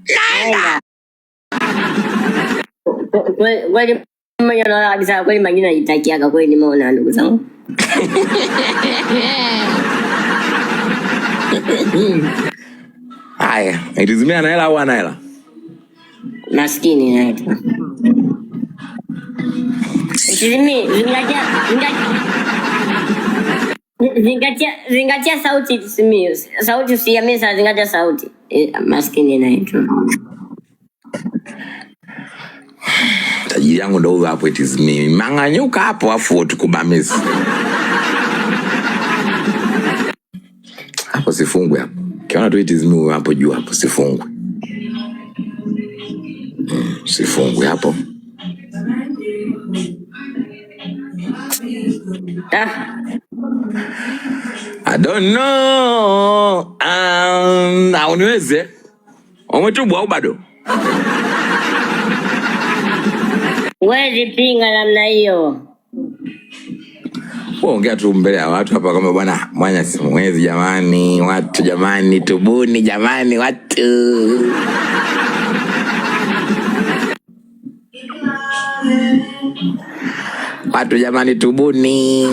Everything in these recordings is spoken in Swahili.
Naenda. Kweli mmoja naona kabisa kweli majina najitakiaga kweli nimeona ndugu zangu. Haya, itizimia ana hela au ana hela? Maskini naitwa. Itizimi, zingatia zingatia zingatia sauti itizimi. Sauti usiamini sana, zingatia sauti. Maskini naitwa. Tajiri yangu ndo huyo hapo, it is me. Mang'anyuka hapo afu tukubamizi. Hapo sifungwe hapo. Kiona tu it is me hapo juu hapo sifungwe. Sifungwe hapo. Ah. I don't know. Uniweze? Umetubu au bado? Huwezi pinga namna hiyo. Wewe ongea tu mbele ya watu hapa kama bwana mwanya simuwezi jamani, watu jamani, tubuni jamani watu. Watu jamani, tubuni.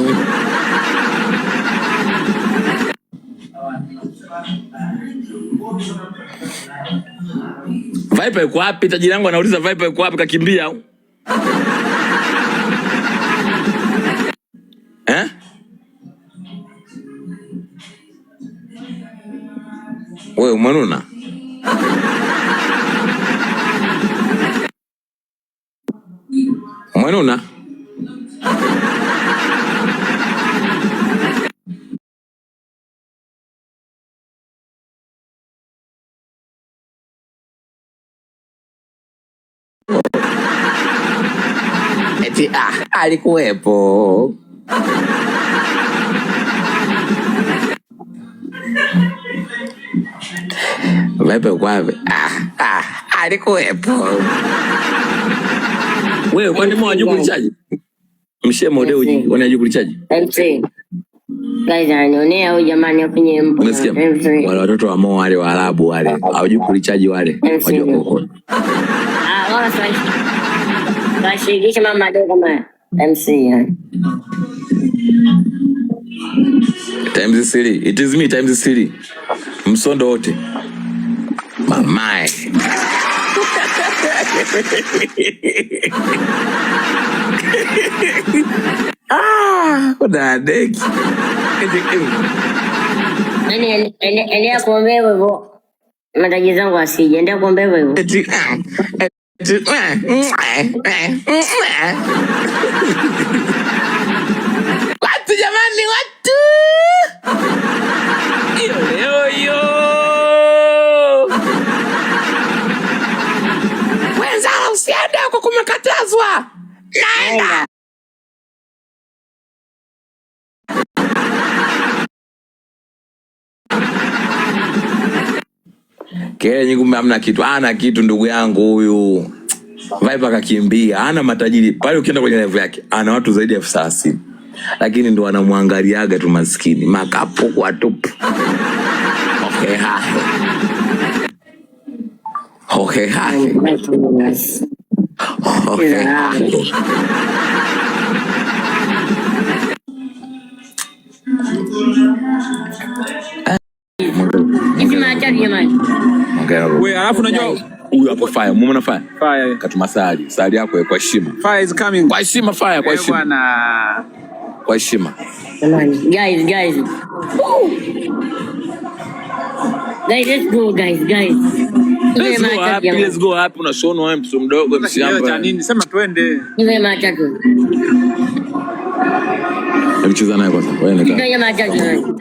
Viper yuko wapi? Tajiri yangu anauliza Viper yuko wapi, kakimbia au? Eh? Wewe umenuna? Umenuna? Eti alikuwepo. Viper uko wapi? Alikuwepo. Wewe kwani mwa hajui kulichaji? Mshemo deuji, wana hajui kulichaji? MC. Guys, ananionea huyu jamani hapo kwenye mpo. Unasikia? MC. Wale watoto wa Mo wale Waarabu wale, hawajui kulichaji wale. MC. Wajua kuokota. Wala washirikishe mama madogo kama MC yani. Times 3. It is me times 3. Msondo wote. Mamae. Kuna deki. Yaani, endelea kuombea hivyo hivyo. Mataji zangu asije, endelea kuombea hivyo hivyo. Eti, eti, Watu jamani, watu. Yo, yo, yo. Wenzao usiende huko, kumekatazwa. Naenda. Kelele nyingi, kumbe hamna kitu. Hana kitu ndugu yangu huyu. Viper akakimbia, hana matajiri. Pale ukienda kwenye level yake, ana watu zaidi ya 30,000. Lakini ndo wanamwangaliaga tu maskini. Makapu watupu. Okay, ha. Okay, ha. Okay, ha. Hizi maajabu jamani. Wewe alafu unajua huyu hapo fire, umeona fire? Fire. Katuma sali, sali yako kwa heshima. Fire is coming. Kwa heshima fire, kwa heshima. Bwana. Kwa heshima. Jamani, guys, guys. Woo! Guys, let's go guys, guys. Let's go happy, let's go happy. Unashonwa wewe mtoto mdogo mshamba. Cha nini? Sema twende. Niwe matatu. Hebu cheza naye kwanza. Wewe nenda. Niwe matatu.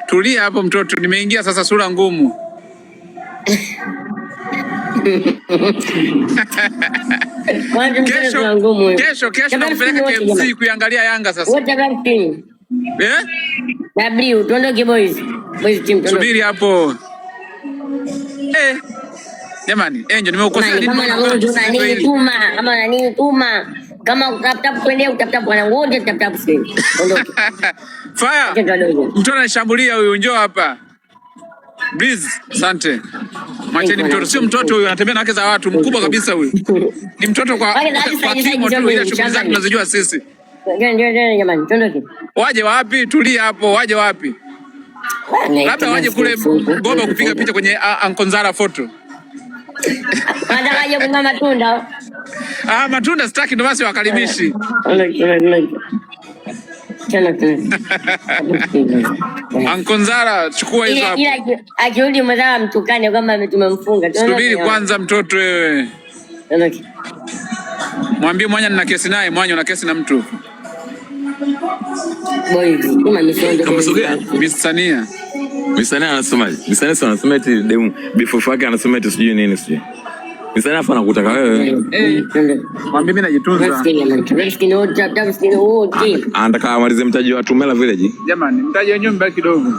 Tulia hapo mtoto, nimeingia sasa sura ngumu. Kesho, kesho, kesho nakupeleka KMC kuiangalia Yanga sasa. What about team? Eh? W, tuondoke boys. Boys team, tuondoke. Subiri hapo. Jamani, Angel nimekukosea nini? Kama na nini tuma, kama na nini tuma. Kama tap tap twende tap tap wanangu wote tap tap screen. Ondoke. Fire. Mtu anashambulia huyu, njoo hapa. Please, asante. Mwacheni mtoto, sio mtoto huyu, anatembea na wake za watu, mkubwa kabisa huyu. Ni mtoto kwa kimo tu, ila shughuli zake tunazijua sisi. Jamani, tuondoke. Waje wapi? Tulia hapo, waje wapi? Labda waje kule Goba kupiga picha kwenye Ankonzara photo. Wanataka aje kununua matunda. Ah, matunda sitaki, ndo basi wakarimishi. Ankonzara, chukua hizo hapo. Ila akirudi mwenzao mtukane kwamba tumemfunga. Subiri kwanza mtoto wewe. Mwambie Mwanya nina kesi naye, Mwanya una kesi na mtu. Misania. Misania anasemaje? Misania anasema eti demu bifufu yake anasema eti sijui nini sijui. Misania afa anakutaka wewe. Eh, mwambie mimi najitunza. Anataka amalize mtaji wa Tumela Village. Jamani, mtaji wenyewe mbaki kidogo.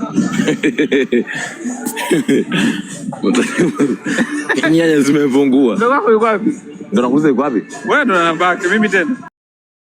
Nyanya zimepungua. Ndio wako yuko wapi? Ndio nakuuliza yuko wapi? Wewe ndio unabaki, mimi tena.